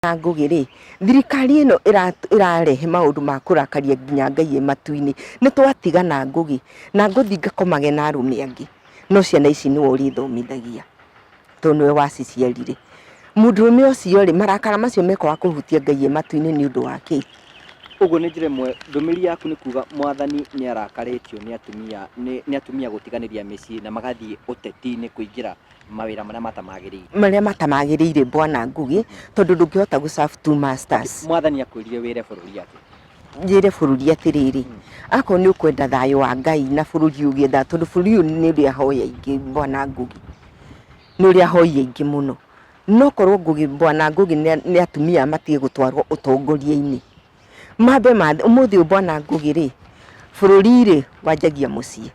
Na Ngũgĩ rĩ, thirikari ĩno ĩrarehe maũndũ ma kũrakaria nginya Ngai e matu-inĩ. Nĩ twatigana Ngũgĩ, na ngũthiĩ ngakomage na arũme angĩ, no ciana ici nĩwe ũrĩthomithagia tondũ nĩwe waciciarire. Mũndũrũme ũcio rĩ, marakara macio mekwaga kũhutia Ngai e matu-inĩ nĩ ũndũ wa kĩ? Ũguo nĩ njĩra ĩmwe, ndũmĩrĩri yaku nĩ kuga mwathani nĩ arakarĩtio nĩ atumia, nĩ atumia gũtiganĩria mĩciĩ na magathiĩ ũteti-inĩ kũingĩra mawĩra marĩa matamagĩrĩire. Marĩa matamagĩrĩire Bwana Ngugi, tondũ ndũngĩhota gũ serve two masters. Mwathani akwĩrire wĩre bũrũri atĩa? Njĩre bũrũri atĩrĩrĩ, akorwo nĩ ũkwenda thayũ wa Ngai na bũrũri ũgĩe thayũ, tondũ bũrũri ũyũ nĩ ũrĩ ahoi aingĩ Bwana Ngugi, nĩ ũrĩ ahoi aingĩ mũno. No korwo Ngugi, Bwana Ngugi nĩ atumia matige gũtwarwo ũtongoria-inĩ. Mambe ũmũthĩ ũyũ Bwana Ngugi rĩ, bũrũri rĩ, wanjagia mũciĩ.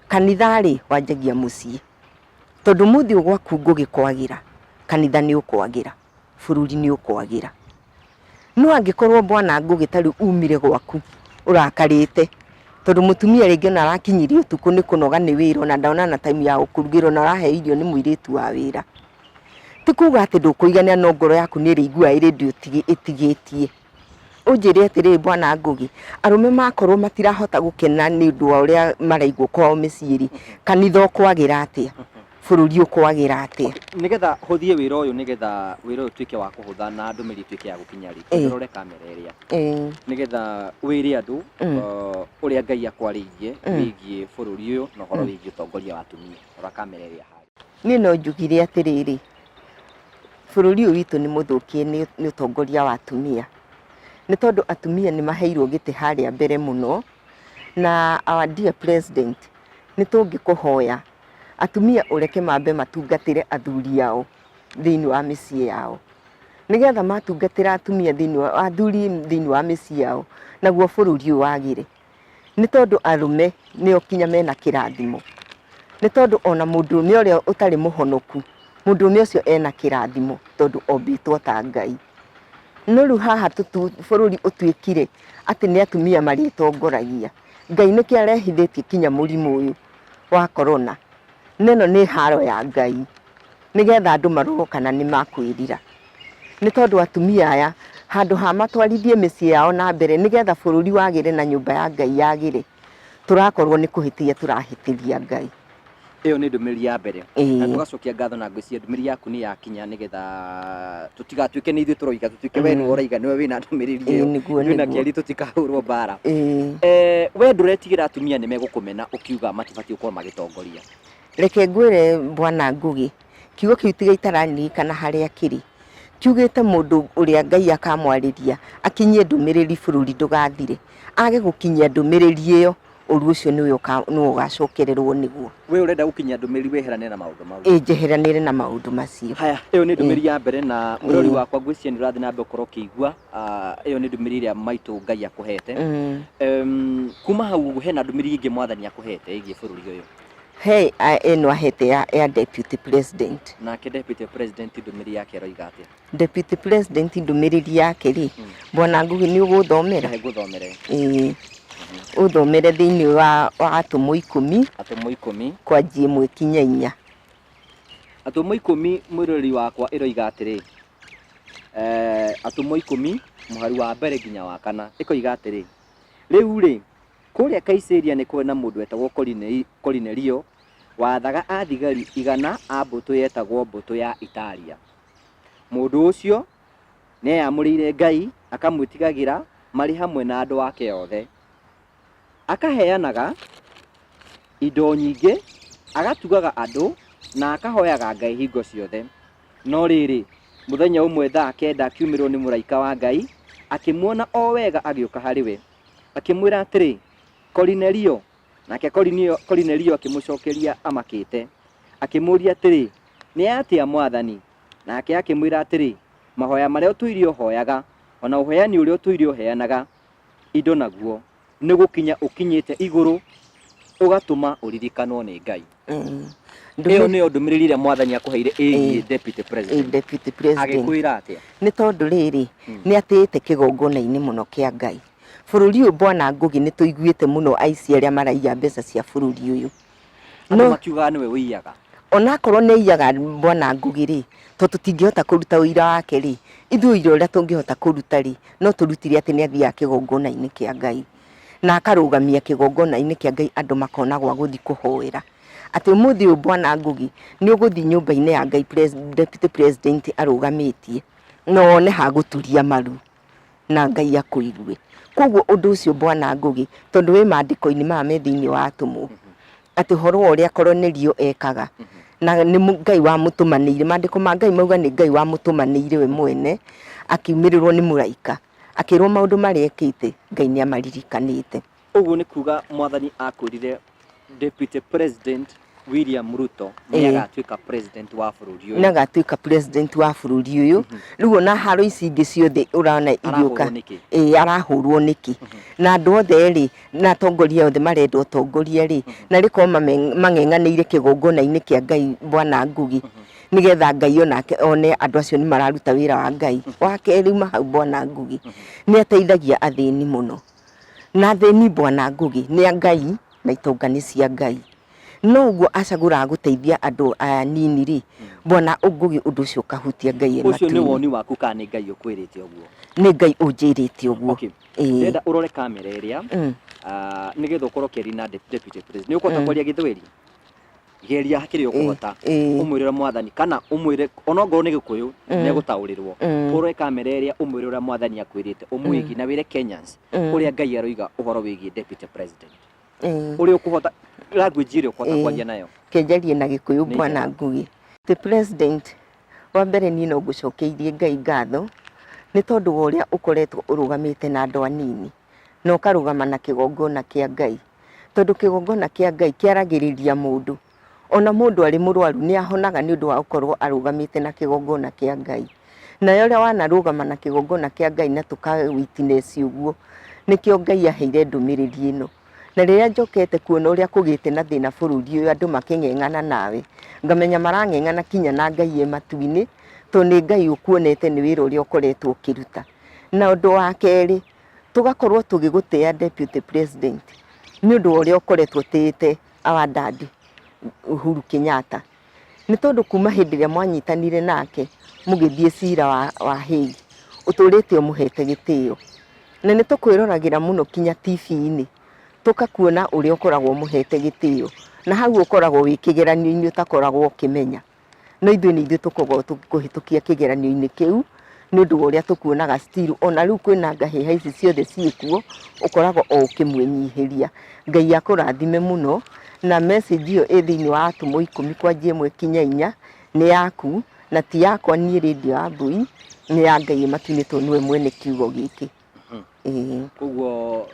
Kanitha-rĩ, wanjagia mũciĩ. Tondũ ũmũthĩ ũyũ gwaku ngũgĩkwagĩra, kanitha nĩ ũkwagĩra, bũrũri nĩ ũkwagĩra. No angĩkorwo bwana Ngũgĩ ta rĩu umire gwaku ũrakarĩte, tondũ mũtumia rĩngĩ ona arakinyirie ũtukũ nĩ kũnoga nĩ wĩra ona ndona na time ya gũkũrugĩra ona ũraheo irio nĩ mũirĩtu wa wĩra. Ti kuga atĩ ndũkũiganĩra no ngoro yaku nĩ ĩrĩiguaga ĩrĩ ũndũ ĩtigĩtie. Ũnjĩre atĩrĩrĩ Bwana Ngũgĩ, arũme makorwo matirahota gũkena nĩ ũndũ wa ũrĩa maraigwo kwao mĩciĩ-rĩ, kanitha ũkwagĩra atĩa? Bũrũri ũkwagĩra atĩa? Nĩgetha hũthie wĩra ũyũ nĩgetha wĩra ũyũ ũtuĩke wa kũhũtha na ndũmĩrĩri ĩtuĩke ya gũkinya rĩ, ndũrore kamera ĩrĩa nĩgetha wĩre andũ ũrĩa Ngai akwarĩirie wĩgiĩ bũrũri ũyũ na ũhoro wĩgiĩ ũtongoria wa atumia. Rora kamera ĩrĩa harĩa. Niĩ no njugire atĩrĩrĩ, bũrũri ũyũ witũ nĩ mũthũkie nĩ ũtongoria wa atumia. Nĩ tondũ atumia nĩ maheirwo gĩtĩ harĩa mbere mũno, na our dear president, nĩ tũngĩkũhoya atumia ũreke mambe matungatĩre athuri ao thĩinĩ wa mĩciĩ yao. Nĩgetha matungatĩra atumia thĩinĩ wa athuri thĩinĩ wa mĩciĩ yao, naguo bũrũri ũyũ wagĩre. Nĩ tondũ arũme nĩo kinya mena kĩrathimo. Nĩ tondũ ona mũndũrũme ũrĩa ũtarĩ mũhonoku, mũndũrũme ũcio ena kĩrathimo tondũ ombĩtwo ta Ngai. No rĩu haha bũrũri ũtuĩkire atĩ nĩ atumia marĩtongoragia. Ngai nĩkĩo arehithĩtie kinya mũrimũ ũyũ wa korona. Na ĩno nĩ haro ya Ngai, nĩgetha andũ marorwo kana nĩ makwĩrira. Nĩ tondũ atumia aya handũ ha matwarithie mĩciĩ yao na mbere nĩgetha bũrũri wagĩre na nyũmba ya Ngai yagĩre, tũrakorwo nĩ kũhĩtĩria tũrahĩtĩria Ngai. Ĩyo nĩ ndũmĩrĩri ya mbere. Na tũgacokia ngatho na ngwĩciria ndũmĩrĩri yaku nĩ yakinya nĩgetha tũtigatuĩke nĩ ithuĩ tũroiga, tũtuĩke we nĩwe ũraiga, nĩwe wĩna ndũmĩrĩri ĩyo. Ithuĩ na Kĩeri tũtikahũrwo mbara. We ndũretigĩra atumia nĩ megũkũmena ũkiuga matibatiĩ gũkorwo magĩtongoria? Reke ngwĩre Bwana Ngũgĩ, Kiugo kĩu tiga itararirikana harĩa kĩrĩ, kiugĩte mũndũ ũrĩa Ngai akamwarĩria akinyie ndũmĩrĩri bũrũri ndũgathire, age gũkinyia ndũmĩrĩri ĩyo, ũru ũcio nĩwe ũgacokererwo nĩguo. We ũrenda gũkinyia ndũmĩrĩri weheranĩre na maũndũ mau. Ĩ njeheranĩre na maũndũ macio. Haya, ĩyo nĩ ndũmĩrĩri ya mbere na mũrori wakwa ngwĩciria nĩ ũrathiĩ na mbere gũkorwo ũkĩigua ĩyo nĩ ndũmĩrĩri ĩrĩa maitũ Ngai akũhete. Kuma hau hena ndũmĩrĩri ĩngĩ mwathani akũhete ĩgiĩ bũrũri ũyũ. He ĩno ahete ya, ya deputy president. Nake deputy president ndũmĩrĩri yake aroiga atĩa? Deputy president ndũmĩrĩri yake rĩ, Bwana Ngugi nĩ ũgũthomera? Rehe ngũthomere. Ĩĩ. Ũthomere thĩinĩ wa, wa Atũmwo ikũmi. Atũmwo ikũmi. Kwanjia ĩmwe kinya inya. Atũmwo ikũmi mwĩroreri wakwa ĩroiga atĩrĩ, eh, Atũmwo ikũmi mũhari wa mbere nginya wa kana ĩkoiga atĩrĩ, rĩu-rĩ, Kũrĩa Kaisaria nĩ kwarĩ na mũndũ wetagwo Korinelio, waathaga athigari igana a mbũtũ yetagwo Mbũtũ ya Italia. Mũndũ ũcio nĩeyamũrĩire Ngai, akamwĩtigagĩra marĩ hamwe na andũ ake othe. Akaheanaga indo nyingĩ, agatugaga andũ, na akahoyaga Ngai hingo ciothe. No rĩrĩ, mũthenya ũmwe thaa kenda akiumĩrwo nĩ mũraika wa Ngai, akĩmuona o wega agĩũka harĩ we. Akĩmwĩra atĩrĩ, Korinelio! Nake Korinelio akĩmũcokeria amakĩte, akĩmũũria atĩrĩ, Nĩ atĩa, Mwathani? Nake akĩmwĩra atĩrĩ, Mahoya marĩa ũtũire ũhoyaga, o na ũheani ũrĩa ũtũire ũheanaga indo naguo, nĩ gũkinya ũkinyĩte igũrũ, ũgatũma ũririkanwo nĩ Ngai. Ĩyo nĩyo ndũmĩrĩri ĩrĩa Mwathani akũheire ĩgiĩ deputy president. Deputy president. Agĩkwĩra atĩa? Nĩ tondũ rĩrĩ, nĩ atĩĩte kĩgongona-inĩ mũno kĩa Ngai. Bũrũri ũyũ Bwana Ngũgĩ nĩ tũiguĩte mũno aici arĩa maraiya mbeca cia bũrũri ũyũ. Andũ makiugaga nĩwe ũiyaga. Onakorwo nĩ aiyaga Bwana Ngũgĩ rĩ, tondũ tũtingĩhota kũruta ũira wake rĩ, ithuĩ ũira ũrĩa tũngĩhota kũruta rĩ, no tũrutire atĩ nĩ athiaga kĩgongona-inĩ kĩa Ngai. Na akarũgamia kĩgongona-inĩ kĩa Ngai andũ makona gwa gũthiĩ kũhoera. Atĩ ũmũthĩ ũyũ Bwana Ngũgĩ nĩ ũgũthiĩ nyũmba-inĩ ya Ngai Deputy President arũgamĩtie, na wone ha gũturia maru na Ngai akũigue. Koguo ũndũ ũcio Bwana Ngũgĩ, tondũ wĩ maandĩko-inĩ maya me thĩinĩ wa Atũmwo, atĩ ũhoro wa ũrĩa Koronelio ekaga, na nĩ Ngai wamũtũmanĩire, maandĩko ma Ngai mauga nĩ Ngai wamũtũmanĩire we mwene, akiumĩrĩrwo nĩ mũraika, akĩrwo maũndũ marĩa ekĩte, Ngai nĩ amaririkanĩte. Ũguo nĩ kuga mwathani akwĩrire Deputy President William Ruto nĩ agatuĩka president wa bũrũri ũyũ. Nĩ agatuĩka president wa bũrũri ũyũ. Rĩu ona haro ici ingĩ ciothe ũrona igĩũka. Arahũrwo nĩkĩ? Ĩĩ arahũrwo nĩkĩ? Na andũ othe rĩ, na atongoria othe marenda ũtongoria rĩ, na rĩ korwo mang'eng'anĩire kĩgongona-inĩ kĩa Ngai Bwana Ngugi, nĩgetha Ngai onake one andũ acio nĩ mararuta wĩra wa Ngai. Wa kerĩ uma hau Bwana Ngugi, nĩ ateithagia athĩni mũno. Na athĩni Bwana Ngugi nĩ a Ngai na itonga nĩ cia Ngai. No ũguo acagũraga gũteithia andũ aya anini rĩ, Bwana Ngugi ũndũ ũcio ũkahutia Ngai e Ũcio nĩ matu-inĩ. woni waku kana nĩ Ngai ũkwĩrĩte ũguo? Nĩ Ngai ũnjĩrĩte ũguo. Okay. Ĩĩ. Ndĩrenda ũrore kamera ĩrĩa nĩgetha ũkorwo ũkĩaria na deputy president. Nĩ ũkũhota kwaria gĩthweri? Geria kĩrĩa ũkũhota. Ũmwĩre ũrĩa mwathani kana ũmwĩre onokorwo nĩ gĩkũyũ nĩ egũtaũrĩrwo. Ũrore kamera ĩrĩa ũmwĩre ũrĩa mwathani akwĩrĩte ũmwĩgiĩ na wĩre Kenyans ũrĩa Ngai aroiga ũhoro wĩgiĩ deputy president. Ũrĩa ũkũhota language ĩrĩa ũkũhota kwaria nayo. Reke njarie na gĩkũyũ Nĩ Bwana njega. Ngugi. The president wa mbere niĩ no ngũcokeirie Ngai ngatho nĩ tondũ wa ũrĩa ũkoretwo ũrũgamĩte na andũ anini na ũkarũgama na kĩgongona kĩa Ngai. Tondũ kĩgongona kĩa Ngai kĩaragĩrĩria mũndũ. Ona mũndũ arĩ mũrwaru nĩ ahonaga nĩ ũndũ wa gũkorwo arũgamĩte na kĩgongona kĩa Ngai. Nawe ũrĩa wanarũgama na kĩgongona kĩa Ngai na tũka witness ũguo, nĩkĩo Ngai aheire ndũmĩrĩri ĩno. Na rĩrĩa njokete kuona ũrĩa kũgĩte na thĩna bũrũri ũyũ andũ makĩng'eng'ana nawe, ngamenya marang'eng'ana kinya na Ngai e matu-inĩ, tondũ nĩ Ngai ũkuonete nĩ wĩra ũrĩa ũkoretwo ũkĩruta. Na ũndũ wa kerĩ, tũgakorwo tũgĩgũtĩa Deputy President nĩ ũndũ wa ũrĩa ũkoretwo ũtĩĩte our dad Uhuru Kenyatta. Nĩ tondũ kuma hĩndĩ ĩrĩa mwanyitanire nake mũgĩthiĩ cira wa Hague, ũtũrĩte ũmũhete gĩtĩo. Na nĩ tũkwĩroragĩra mũno kinya TV-inĩ, tũgakuona ũrĩa ũkoragwo ũmũhete gĩtĩo. Na hau ũkoragwo wĩ kĩgeranio-inĩ ũtakoragwo ũkĩmenya. No ithuĩ nĩ ithuĩ tũkoragwo tũgĩkũhĩtũkia kĩgeranio-inĩ kĩu, nĩ ũndũ wa ũrĩa tũkuonaga still ona rĩu kwĩna ngahĩha ici ciothe ciĩkuo, ũkoragwo o ũkĩmwĩnyihĩria. Ngai akũrathime mũno, na message ĩyo ĩ thĩinĩ wa Atũmwo ikũmi kwanjia ĩmwe kinya inya, nĩ yaku, na ti yakwa niĩ Lydia Wambui, nĩ ya Ngai wĩ matu-inĩ tondũ nĩwe mwene kiugo gĩkĩ. Ĩĩ. Koguo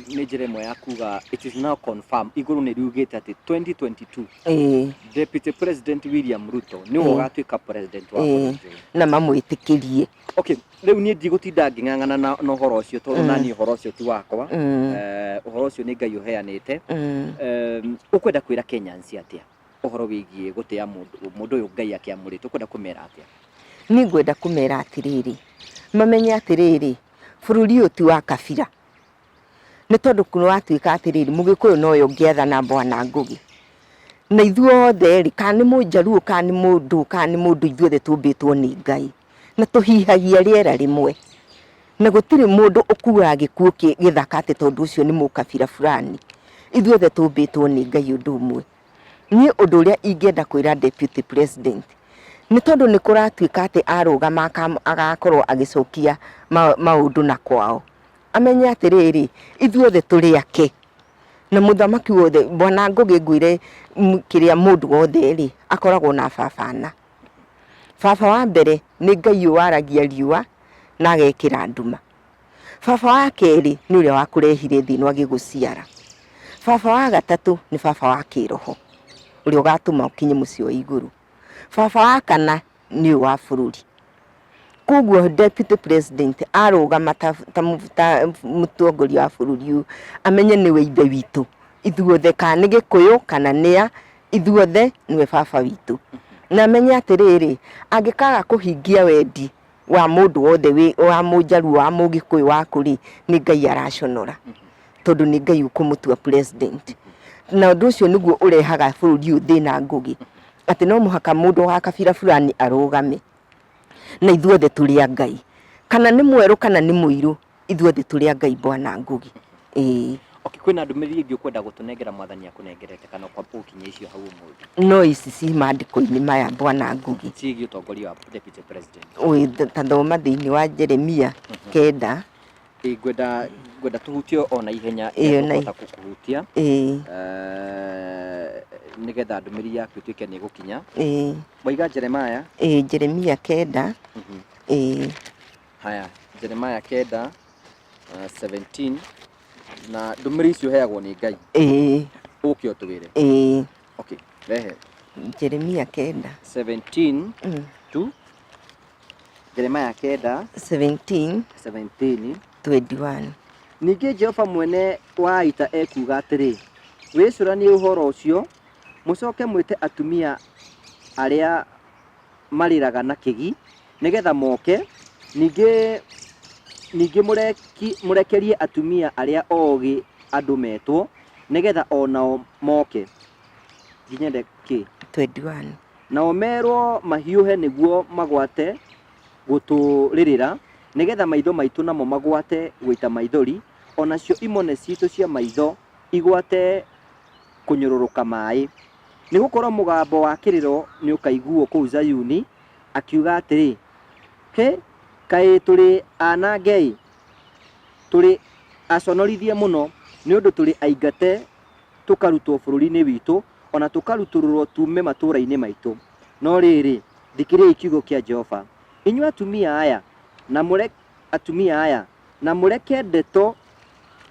nĩ njĩra ĩmwe ya kuga it is now confirmed igũrũ nĩ riugĩte atĩ 2022 Deputy President William Ruto nĩwe ũgatuĩka president wa bũrũri ũyũ. Na mamwĩtĩkĩrie. Okay, rĩu niĩ ndigũtinda ngĩng'ang'ana na ũhoro ũcio tondũ naniĩ ũhoro ũcio ti wakwa. Ũhoro ũcio nĩ Ngai ũheanĩte. Ũkwenda kwĩra Kenyans atĩa ũhoro wĩgiĩ gũtĩa mũndũ ũyũ Ngai akĩamũrĩte, ũkwenda kũmera atĩa? Niĩ ngwenda kũmera atĩrĩrĩ, mamenye atĩrĩrĩ, bũrũri ũyũ ti wa kabira. Nĩ tondũ kũratuĩka atĩrĩrĩ, mũgĩkũyũ nowe ũngĩathana Bwana Ngũgĩ. Na ithuothe rĩ, kana nĩ mũnjaruo kana nĩ mũndũ kana nĩ mũndũ ithuothe tũmbĩtwo nĩ Ngai. Na tũhihagia rĩera rĩmwe. Na gũtirĩ mũndũ ũkuaga gĩkuũ gĩthaka atĩ tondũ ũcio nĩ mũkabira fulani. Ithuothe tũmbĩtwo nĩ Ngai ũndũ ũmwe. Niĩ ũndũ ũrĩa ingĩenda kwĩra Deputy President, nĩ tondũ nĩ kũratuĩka atĩ arũgama agakorwo agĩcokia maũndũ na kwao. Amenye atĩrĩrĩ, ithuothe tũrĩ ake. Na mũthamaki wothe, Bwana Ngũgĩ ngwĩre kĩrĩa mũndũ wothe rĩ, akoragwo na baba ana. Baba wa mbere nĩ Ngai ũyũ waragia riũa na agekĩra nduma. Baba wa kerĩ nĩ ũrĩa wakũrehire thĩ ĩno agĩgũciara. Baba wa gatatũ nĩ baba wa kĩroho ũrĩa ũgatũma ũkinye mũciĩ wa igũrũ. Baba wa kana nĩ ũyũ wa bũrũri. Koguo Deputy President arũgama ta mũtongoria wa bũrũri ũyũ amenye nĩwe ithe witũ ithuothe, kana nĩ Gĩkũyũ kana nĩa, ithuothe nĩwe baba witũ. Na amenye atĩrĩrĩ, angĩkaga kũhingia wendi wa mũndũ wothe wa mũnjaruo wa mũgĩkũyũ wa kũ rĩ, nĩ Ngai araconora, tondũ nĩ Ngai ũkũmũtua president. Na ũndũ ũcio nĩguo ũrehaga bũrũri ũyũ thĩna Ngũgĩ. Atĩ no mũhaka mũndũ wa kabira fulani arũgame, na ithuothe tũrĩ a Ngai, kana nĩ mwerũ kana nĩ mũirũ, ithuothe tũrĩ a Ngai, Bwana Ngugi, ĩĩ. Okay, kwĩna ndũmĩrĩri ĩngĩ ũkwenda gũtũnengera Mwathani akũnengerete kana ũkwamba gũkinyia icio hau ũmũthĩ? No ici ci maandĩko-inĩ maya, Bwana Ngugi. Ciĩgiĩ ũtongoria wa Deputy President. Ũĩ, ta thoma thĩinĩ wa Jeremia 9. Ĩ, ngwenda ngwenda tũhutie o na ihenya Ĩyo na kũhota gũkũhutia nĩgetha ndũmĩrĩri yaku ĩtuĩke nĩ ĩgũkinya. Waiga Jeremiah? Ĩĩ, Jeremia 9. Ĩĩ. Haya, Jeremiah 9 17, na ndũmĩrĩri icio ũheagwo nĩ Ngai. Ĩĩ. Ũke ũtwĩre. Ĩĩ. Okay, rehe. Jeremia 9. 17 to Jeremiah 9 17 17 21. Ningĩ Jehova mwene wa ita ekuuga atĩrĩ, Wĩcũranie ũhoro ũcio, mũcoke mwĩte atumia arĩa marĩraga na kĩgi, nĩgetha moke, ningĩ ningĩ mũrekerie atumia arĩa ogĩ andũ metwo, nĩgetha o nao moke. Nginyende kĩ? 21. Nao merwo mahiũhe nĩguo magwate gũtũrĩrĩra, nĩgetha maitho maitũ namo magwate gũita maithori, o nacio imone citũ cia maitho igwate kũnyũrũrũka maĩ. Nĩ gũkorwo mũgambo wa kĩrĩro nĩũkaiguo kũu Zayuni, akiuga atĩrĩ, Hĩ, kaĩ tũrĩ anange-ĩ, tũrĩ aconorithie mũno, nĩ ũndũ tũrĩ aingate tũkarutwo bũrũri-inĩ witũ, o na tũkarutũrũrwo tuume matũũra-inĩ maitũ. No rĩrĩ, thikĩrĩriai kiugo kĩa Jehova, inyuĩ atumia aya, na mũreke atumia aya, na mũreke ndeto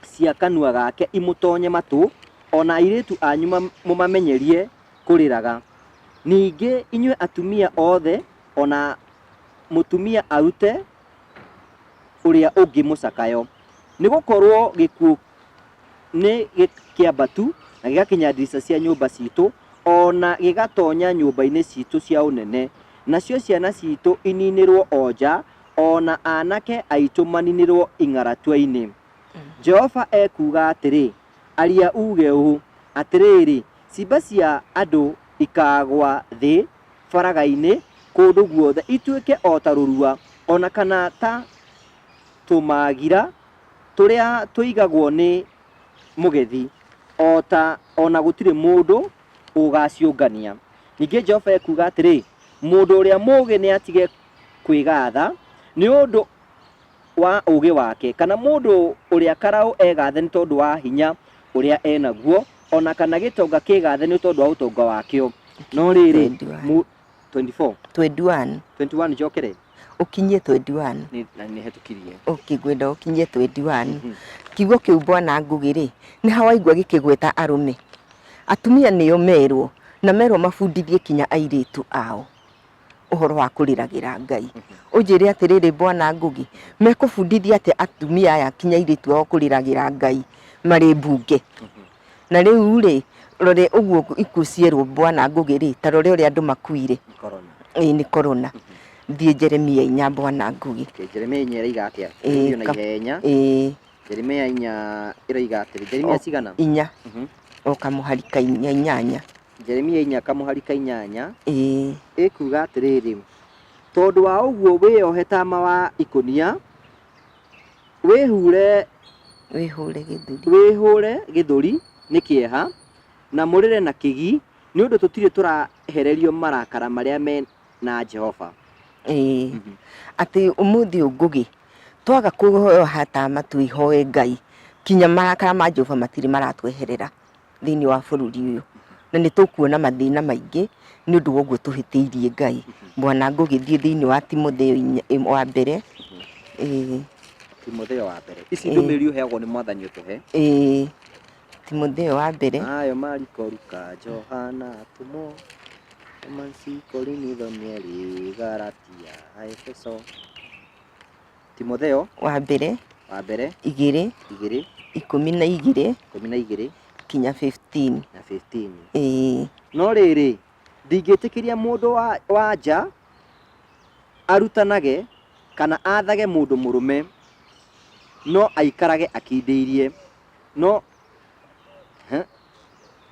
cia kanua gake imũtonye matũ, o na airĩtu anyu mũmamenyerie kũrĩraga. Ningĩ inyuĩ atumia othe, o na mũtumia arute ũrĩa ũngĩ mũcakayo, nĩ gũkorwo gĩkuũ nĩ kĩambatu na gĩgakinya ndirica cia nyũmba citũ, o na gĩgatonya nyũmba-inĩ citũ cia ũnene, nacio ciana citũ ininĩrwo o nja, o na anake aitũ maninĩrwo ing'aratua-inĩ. Jehova ekuuga atĩrĩ, Aria uuge ũũ, 'Atĩrĩrĩ, ciimba cia andũ ikaagwa thĩ baraga-inĩ kũndũ guothe ituĩke o ta rũrua, o na kana ta tũmagira tũrĩa tũigagwo nĩ mũgethi, o ta o na gũtirĩ mũndũ ũgaaciũngania. Ningĩ Jehova ekuuga atĩrĩ, Mũndũ ũrĩa mũũgĩ nĩatige kwĩgaatha nĩ ũndũ wa ũũgĩ wake, kana mũndũ ũrĩa karaũ egaathe nĩ tondũ wa hinya ũrĩa e naguo, o na kana gĩtonga kĩĩgaathe nĩ tondũ wa ũtonga wakĩo. No rĩrĩ, 21. 24. 21. 21 njokere. Ũkinyie 21. Na nĩ hetũkirie. Okay, ngwenda ũkinyie 21. Kiugo kĩu, Bwana Ngugi rĩ, nĩ ha waigua gĩkĩgweta arũme? Atumia nĩo merwo, na merwo mabundithie kinya airĩtu ao ũhoro wa kũrĩragĩra Ngai. Ũnjĩre atĩrĩrĩ, Bwana Ngugi, mekũbundithia atĩa atumia aya kinya airĩtu ao kũrĩragĩra Ngai marĩ mbunge? Na rĩu rĩ, rore ũguo ikuũ cierwo, Bwana Ngugi rĩ, ta rore ũrĩa andũ makuire. Corona. Ĩĩ, nĩ corona. Thiĩ Jeremia 4, Bwana Ngugi. Okay, Jeremia 4 ĩroiga atĩa? Ĩĩ, Thiĩ na ihenya. Ĩĩ. Jeremia 4 ĩroiga atĩrĩ, Jeremia cigana? 4. O kamũhari ka 4, 8. Jeremia 4 kamũhari ka 8. Ĩĩ. Ĩkuga atĩrĩrĩ, tondũ wa ũguo wĩyohe tama wa ikũnia, wĩhure Wĩhũre gĩthũri. Wĩhũre gĩthũri nĩ kĩeha, na mũrĩre na kĩgi, nĩ ũndũ tũtirĩ tũrahererio marakara marĩa me na Jehova. Ĩĩ, atĩ ũmũthĩ ũyũ, Ngugi, twaga kũhoya tama twĩhoe Ngai, kinya marakara ma Jehova matirĩ maratweherera thĩinĩ wa bũrũri ũyũ, na nĩ tũkuona mathĩna maingĩ nĩ ũndũ wa ũguo tũhĩtĩirie Ngai. Bwana Ngugi, thiĩ thĩinĩ wa Timotheo wa mbere. Ĩĩ. Timotheo wa mbere. Ici ndũmĩrĩri ũheagwo nĩ Mwathani ũtũhe. Ĩĩ, Timotheo wa mbere. Ayo Mariko, Luka, Johana, Atũmwo, Romansi, Korinitho, Mĩeri, Galatia, Efeso. Timotheo wa mbere wa mbere 2 2 12 12 kinya 15. Na 15. Ĩĩ. No rĩrĩ, ndingĩtĩkĩria mũndũ wa nja arutanage kana aathage mũndũ mũrũme, no aikarage akindĩirie. No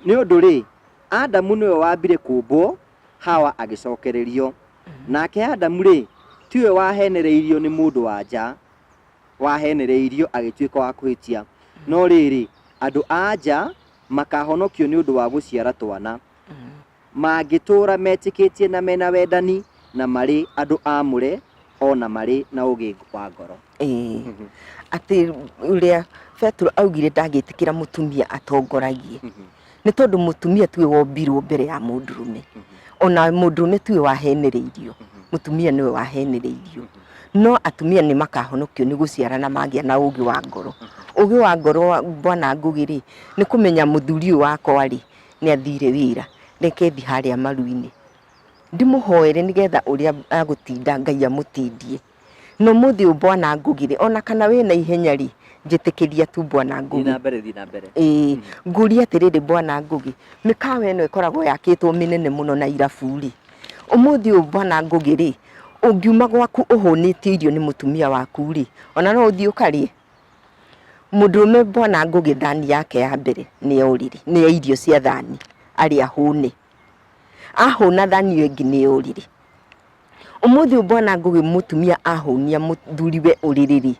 nĩ ũndũ rĩ, Adamu nĩwe wambire kũũmbwo, Hawa agĩcokererio. Nake Adamu-rĩ, tiwe wahenereirio nĩ mũndũ wa nja, wahenereirio agĩtuĩka wa kũhĩtia. No rĩrĩ, andũ a nja makahonokio nĩ ũndũ wa gũciara twana, mangĩtũũra metĩkĩtie na mena wendani na marĩ andũ aamũre o na marĩ na ũũgĩ wa ngoro. Ĩĩ. Atĩ ũrĩa Petero augire ndangĩtĩkĩra mũtumia atongoragie. Nĩ tondũ mũtumia tiwe wombirwo mbere ya mũndũrũme. Ona mũndũrũme tiwe wahenereirio, mũtumia nĩwe wahenereirio. No atumia nĩ makahonokio nĩ gũciarana magĩa na ũgĩ wa ngoro. Ũgĩ wa ngoro bwana Ngũgĩ rĩ, nĩ kũmenya mũthuri ũyũ wakwa rĩ, nĩ athire wĩra, reke thiĩ harĩa maru-inĩ ndĩmũhoere nĩgetha ũrĩa agũtinda Ngai amũtindie. Na ũmũthĩ ũyũ bwana Ngũgĩ rĩ, ona kana wĩna ihenya rĩ, njĩtĩkĩria tu bwana Thiĩ Ngũgĩ. na mbere, thiĩ na mbere. Ĩĩ, ngũrie atĩrĩrĩ bwana Ngũgĩ, mĩkawa ĩno ĩkoragwo yakĩtwo mĩnene mũno na irabu rĩ, ũmũthĩ ũyũ bwana Ngũgĩ rĩ, ũngiuma gwaku ũhũnĩtio irio nĩ mũtumia waku rĩ, ona no ũthiĩ ũkarĩe? Mũndũrũme bwana Ngũgĩ thani yake ya mbere nĩ ya ũrĩrĩ, nĩ ya irio cia thani, arĩe ahũne. Ahũna thani ĩyo ĩngĩ nĩ ya ũrĩrĩ. Ũmũthĩ ũyũ Bwana Ngũgĩ mũtumia ahũnia mũthuriwe ũrĩrĩ rĩ,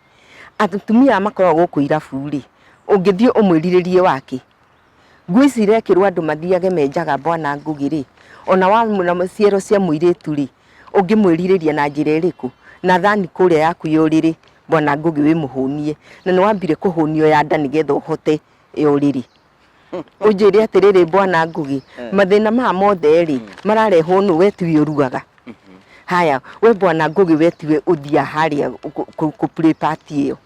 atumia aya makoragwo gũkũ irabu rĩ, ũngĩthiĩ ũmwĩrirĩrie wakĩ? Nguo ici irekĩrwo andũ mathiage me njaga Bwana Ngũgĩ rĩ, ona wamwĩra ciero cia mũirĩtu rĩ, ũngĩmwĩrirĩria na njĩra ĩrĩkũ? Na thani kũrĩa yaku ya ũrĩrĩ Bwana Ngũgĩ wĩ mũhũnie, na nĩ wambire kũhũnio ya nda nĩgetha ũhote ya ũrĩrĩ. Ũnjĩre atĩrĩrĩ Bwana Ngũgĩ, mathĩna maya mothe rĩ, mararehwo nũ? We tiwe ũrugaga? Haya, we Bwana Ngũgĩ we tiwe ũthiaga harĩa kũ play part ĩyo?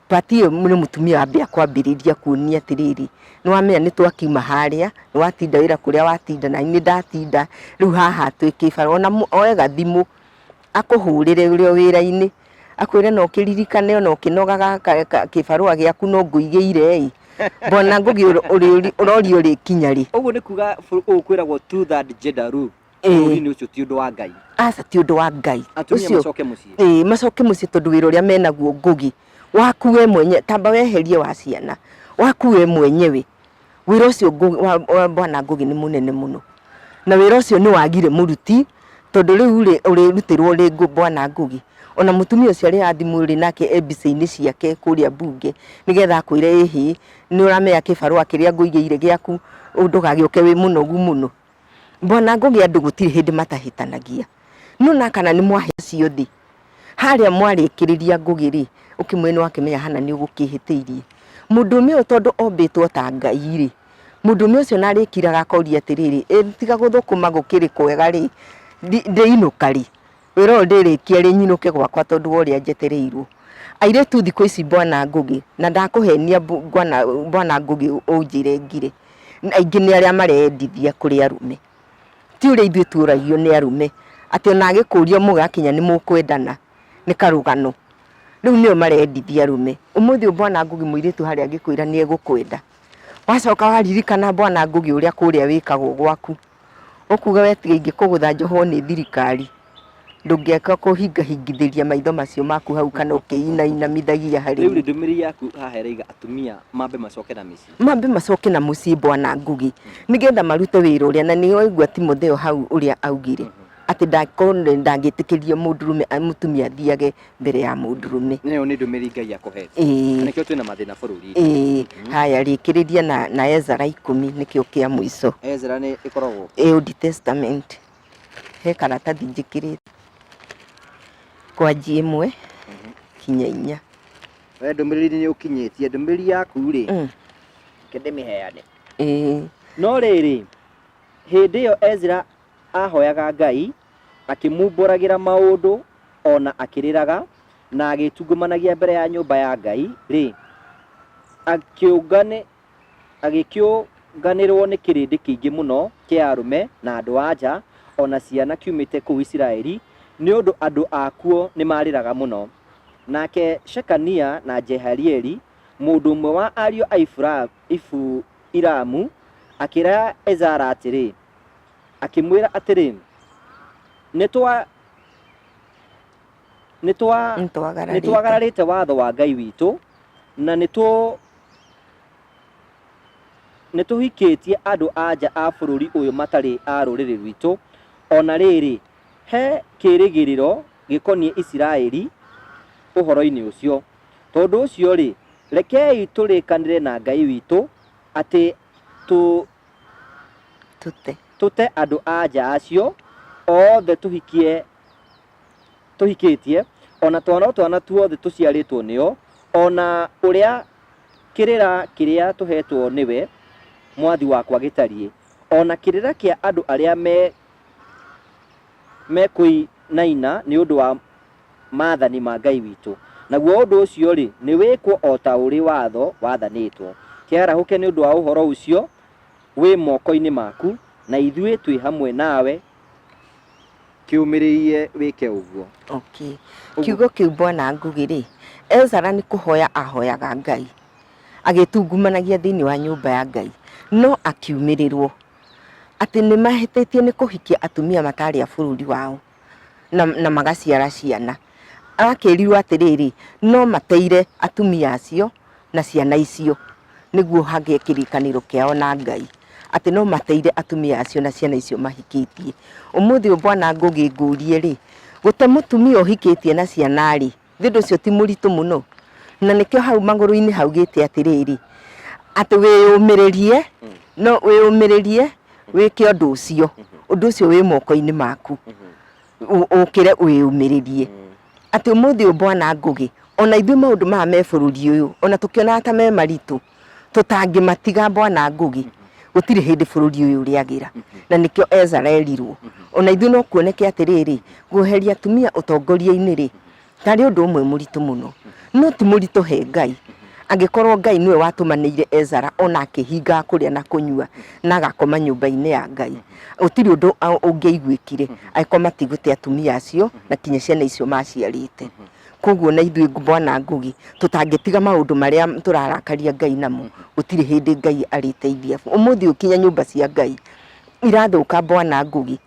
Part ĩyo nĩ mũtumia wambia kwambĩrĩria kuonia atĩrĩrĩ, nĩ wamenya nĩ twakiuma harĩa, nĩ watinda wĩra kũrĩa watinda na niĩ ndatinda, rĩu haha twĩ kĩbara. Ona oe gathimũ akũhũrĩre ũrĩ o wĩra-inĩ, akwĩre no ũkĩririkane ona ũkĩnogaga kĩbarũa gĩaku no ngũigĩire ĩ. Bwana Ngũgĩ ũroria ũrĩkinya rĩ? Ũguo nĩ kuga ũũ kwĩragwo two third gender rule bũrũri-inĩ ũcio ti ũndũ wa Ngai. Aca ti ũndũ wa Ngai. Atumia macoke mũciĩ. Ĩĩ macoke mũciĩ tondũ wĩra ũrĩa menaguo Ngũgĩ, waku we mwenyewe, tamba weherie wa ciana, waku we mwenyewe, wĩra ũcio wa Bwana Ngũgĩ nĩ mũnene mũno. Na wĩra ũcio nĩ wagire mũruti, tondũ rĩu rĩ, ũrĩrutĩrwo rĩ Bwana Ngũgĩ? Ona mũtumia ũcio arĩ thimũ rĩ, nake e mbica-inĩ ciake kũrĩa mbunge, nĩgetha akwĩre ĩhĩ, nĩ ũramenya kĩbarũa kĩrĩa ngũigĩire gĩaku, ndũgagĩũke wĩ mũnogu mũno. Bwana Ngũgĩ andũ gũtirĩ hĩndĩ matahĩtanagia. No na kana nĩ mwahe acio thĩ. Harĩa mwarĩkĩrĩria Ngũgĩ rĩ, ũkĩmwĩre nĩ wakĩmenya hana nĩ ũgũkĩhĩtĩirie. Mũndũrũme ũyũ tondũ ombĩtwo ta Ngai rĩ, mũndũrũme ũcio ona arĩkiraga akoria atĩrĩrĩ, ĩ tiga gũthũkũma gũkĩrĩ kwega rĩ, ndĩinũka rĩ? Wĩra ũyũ ndĩrĩkia rĩ nyinũke gwakwa tondũ wa ũrĩa njetereirwo. Airĩtu thikũ ici Bwana Ngũgĩ, na ndakũhenia Bwana Ngũgĩ ũnjĩre ngire, aingĩ nĩ arĩa mareyendithia kũrĩ arũme. Ti ũrĩa ithuĩ tuoragio nĩ arũme, atĩ ona agĩkũria mũgakinya nĩ mũkwendana, nĩ karũgano. Rĩu nĩo mareyendithia arũme. Ũmũthĩ ũyũ Bwana Ngũgĩ mũirĩtu harĩa angĩkwĩra nĩ egũkwenda, wacoka waririkana Bwana Ngũgĩ ũrĩa kũrĩa wĩkagwo gwaku, Ũkuga we tiga ingĩkũgũtha njohwo nĩ thirikari, ndũngĩaka kũhingahingithĩria maitho macio maku hau kana ũkĩinainamithagia harĩ Rĩu rĩ ndũmĩrĩri yaku haha ĩraiga atumia mambe macoke na mĩciĩ. Mambe macoke na mũciĩ Bwana Ngũgĩ, nĩgetha marute wĩra ũrĩa, na nĩ waigua Timotheo hau ũrĩa augire, atĩ ndakorwo ndangĩtĩkĩria mũndũrũme mũtumia athiage mbere ya mũndũrũme. Na ĩyo nĩ ndũmĩrĩri Ngai akũhete. Ĩĩ. Na nĩkĩo twĩna mathĩna bũrũri-inĩ. Ĩĩ. Haya rĩkĩrĩria na, na Ezara ikũmi nĩkĩo kĩa mũico. Ezra nĩ ĩkoragwo Ĩ Old Testament. He karatathi njĩkĩrĩte kwanjia ĩmwe kinya inya. We ndũmĩrĩri nĩ ũkinyĩtie ndũmĩrĩri yaku rĩ reke ndĩmĩheane. Ĩĩ. No rĩrĩ, hĩndĩ ĩyo Ezra aahoyaga Ngai, akĩmumbũragĩra maũndũ o na akĩrĩraga, na agĩĩtungumanagia mbere ya nyũmba ya Ngai-rĩ, agĩkĩũnganĩrũo nĩ kĩrĩndĩ kĩingĩ mũno kĩa arũme na andũ-a-nja, o na ciana kiumĩte kũu Isiraeli, nĩ ũndũ andũ akuo nĩmaarĩraga mũno. Nake Shekania na Jehalieli, mũndũ ũmwe wa ariũ a Efiraimu, akĩĩra Ezara atĩrĩ, akĩmwĩra atĩrĩ, Nĩtwagararĩte. Nĩtwagararĩte watho wa Ngai witũ, na nĩtũhikĩtie andũ-a-nja a bũrũri ũyũ matarĩ a rũrĩrĩ rwitũ, O na rĩrĩ, he kĩĩrĩgĩrĩro gĩkoniĩ Isiraeli ũhoro-inĩ ũcio. Tondũ ũcio-rĩ, rekei tũrĩkanĩre na Ngai witũ atĩ tũ, Tũte. tũte andũ-a-nja acio othe tũhikie, tũhikĩtie, o na twana twana tuothe tũciarĩtwo nĩo, o na ũrĩa kĩrĩra kĩrĩa tũheetwo nĩwe mwathi wakwa gĩtariĩ, o na kĩrĩra kĩa andũ arĩa me mekũinaina nĩ ũndũ wa maathani ma Ngai witũ. Naguo ũndũ ũcio-rĩ, nĩwĩkwo o ta ũrĩ watho wathanĩtwo. Kĩarahũke nĩ ũndũ wa ũhoro ũcio wĩ moko-inĩ maku, na ithuĩ twĩ hamwe nawe, kĩũmĩrĩrie wĩke ũguo. Okay. Kiugo kĩu Bwana Ngugi rĩ, Ezara nĩ kũhoya ahoyaga Ngai, agĩtungumanagia thĩinĩ wa nyũmba ya Ngai, no akiumĩrĩrwo atĩ nĩ mahĩtĩtie nĩ kũhikia atumia matarĩ a bũrũri wao na magaciara ciana. Akĩrirwo atĩrĩrĩ, no mateire atumia acio na ciana icio nĩguo hagĩe kĩrĩkanĩro kĩao na Ngai, atĩ no mateire atumia acio na ciana icio mahikĩtie. Ũmũthĩ ũyũ Bwana Ngũgĩ ngũrie rĩ, gũte mũtumia ũhikĩtie na ciana rĩ, Thĩ ũndũ ũcio ti mũritũ mũno? Na nĩkĩo hau magũrũ-inĩ haugĩte atĩrĩrĩ, atĩ wĩyũmĩrĩrie, no wĩyũmĩrĩrie wĩke ũndũ ũcio, ũndũ ũcio wĩ moko-inĩ maku, ũkĩre wĩyũmĩrĩrie. Atĩ ũmũthĩ ũyũ Bwana Ngũgĩ, ona ithuĩ maũndũ maya me bũrũri ũyũ, ona tũkĩonaga ta me maritũ, tũtangĩmatiga Bwana Ngũgĩ, gũtirĩ hĩndĩ bũrũri ũyũ ũrĩagĩra. Na nĩkĩo Ezara erirwo. Ona ithuĩ no kuoneke atĩrĩrĩ, kweheria atumia ũtongoria-inĩ rĩ, tarĩ ũndũ ũmwe mũritũ mũno. No ti mũritũ he Ngai. Angĩkorwo Ngai nĩwe watũmanĩire Ezara ona akĩhingaga kũrĩa na kũnyua na agakoma nyũmba-inĩ ya Ngai, gũtirĩ ũndũ ũngĩaiguĩkire angĩkorwo matigũte atumia acio na kinya ciana icio maciarĩte. Koguo na ithuĩ Bwana Ngugi tũtangĩtiga maũndũ marĩa tũrarakaria Ngai namo, gũtirĩ hĩndĩ Ngai arĩteithia. Ũmũthĩ ũyũ kinya nyũmba cia Ngai irathũka Bwana Ngugi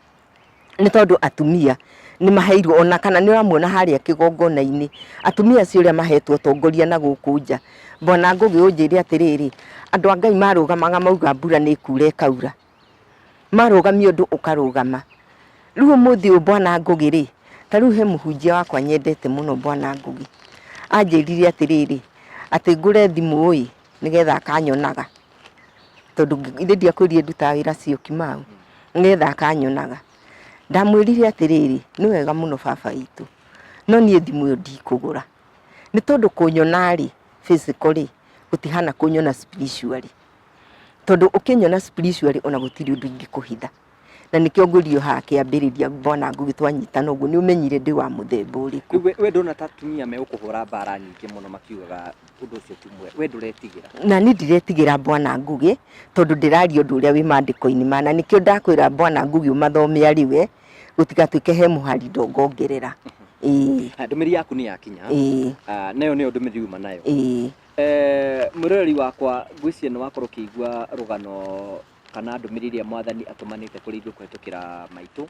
nĩ tondũ atumia nĩ maheirwo ona kana nĩ ũramuona harĩa kĩgongona-inĩ, atumia acio ũrĩa mahetwo ũtongoria na gũkũ nja. Bwana Ngugi ũnjĩre atĩrĩrĩ, andũ a Ngai marũgamaga mauga mbura nĩ ĩkura ĩkaura. Marũgamia ũndũ ũkarũgama. Rĩu ũmũthĩ ũyũ Bwana Ngũgĩ rĩ, ta rĩu he mũhunjia wakwa nyendete mũno Bwana Ngũgĩ, anjĩrire atĩrĩrĩ, atĩ ngũre thimũ ĩ, nĩgetha akanyonaga, tondũ githĩ ndiakwĩrire ndutaga wĩra Syokimau, nĩgetha akanyonaga. Ndamwĩrire atĩrĩrĩ, nĩ wega mũno baba witũ, no niĩ thimũ ĩyo ndikũgũra, nĩ tondũ kũnyona rĩ, physically rĩ, gũtihana kũnyona spiritually. Tondũ ũkĩnyona spiritually ona gũtirĩ ũndũ ingĩkũhitha. Na nĩkĩo ngwĩrire haha kĩambĩrĩria Bwana Ngũgĩ twanyitana ũguo nĩ ũmenyire ndĩ wa mũthemba ũrĩkũ. Rĩu we ndũrona ta atumia megũkũhũra mbara nyingĩ mũno makiugaga ũndũ ũcio ti mwega, we ndũretigĩra? Na niĩ ndiretigĩra Bwana Ngũgĩ tondũ ndĩraria ũndũ ũrĩa wĩ mandĩko-inĩ ma, na nĩkĩo ndakwĩra Bwana Ngũgĩ ũmathome arĩ we, gũtigatuĩke he mũhari ndongongerera. Ĩĩ. Ndũmĩrĩri yaku nĩ yakinya. Ĩĩ. Nayo nĩyo ndũmĩrĩri uma nayo. Ĩĩ. Mwĩroreri wakwa, ngwĩciria nĩ wakorwo ũkĩigua rũgano kana ndũmĩrĩri ĩrĩa mwathani atũmanĩte kũrĩ ithuĩ kũhetũkĩra maitũ.